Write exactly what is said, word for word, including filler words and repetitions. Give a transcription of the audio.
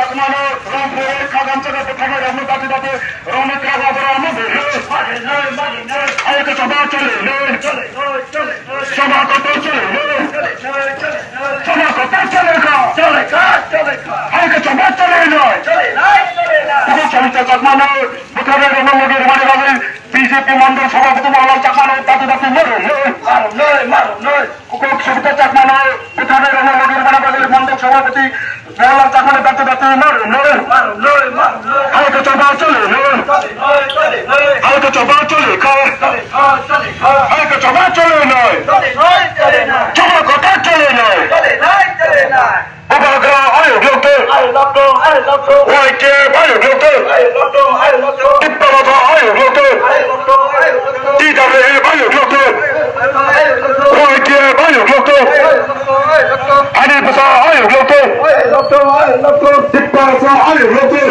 Mano, Rampur, Kagamchara, Bwtharnai rokno dati dati, rokni krak laborok ano bwrwi. Hai khe choba choli nai. Choba kotor choli nai. Choba kotor choli kha. Hai khe choba choli nai. Bukhuk Sabita Chakmano, Bwtharnai rokno logi rwmani bagwi B J P mandal sabhapati Mohanlal Chakmano dati dati marwk nai. Bukhuk Sabita Chakmano, Bwtharnai rokno logi rwmani bagwi mandal sabhapati Mohanlal Chakmano dati dati marwk nai. Hai khe choba choli nai. Hai khe choba choli kha. Hai khe choba choli nai. Choba kotor choli nai. Bubagra ayuk lokto. Y T F ayuk lokto. Tiprasa ayuk lokto. T W F ayuk lokto. Y T F ayuk lokto. Ani bwsa ayuk lokto. Tiprasa ayuk lokto.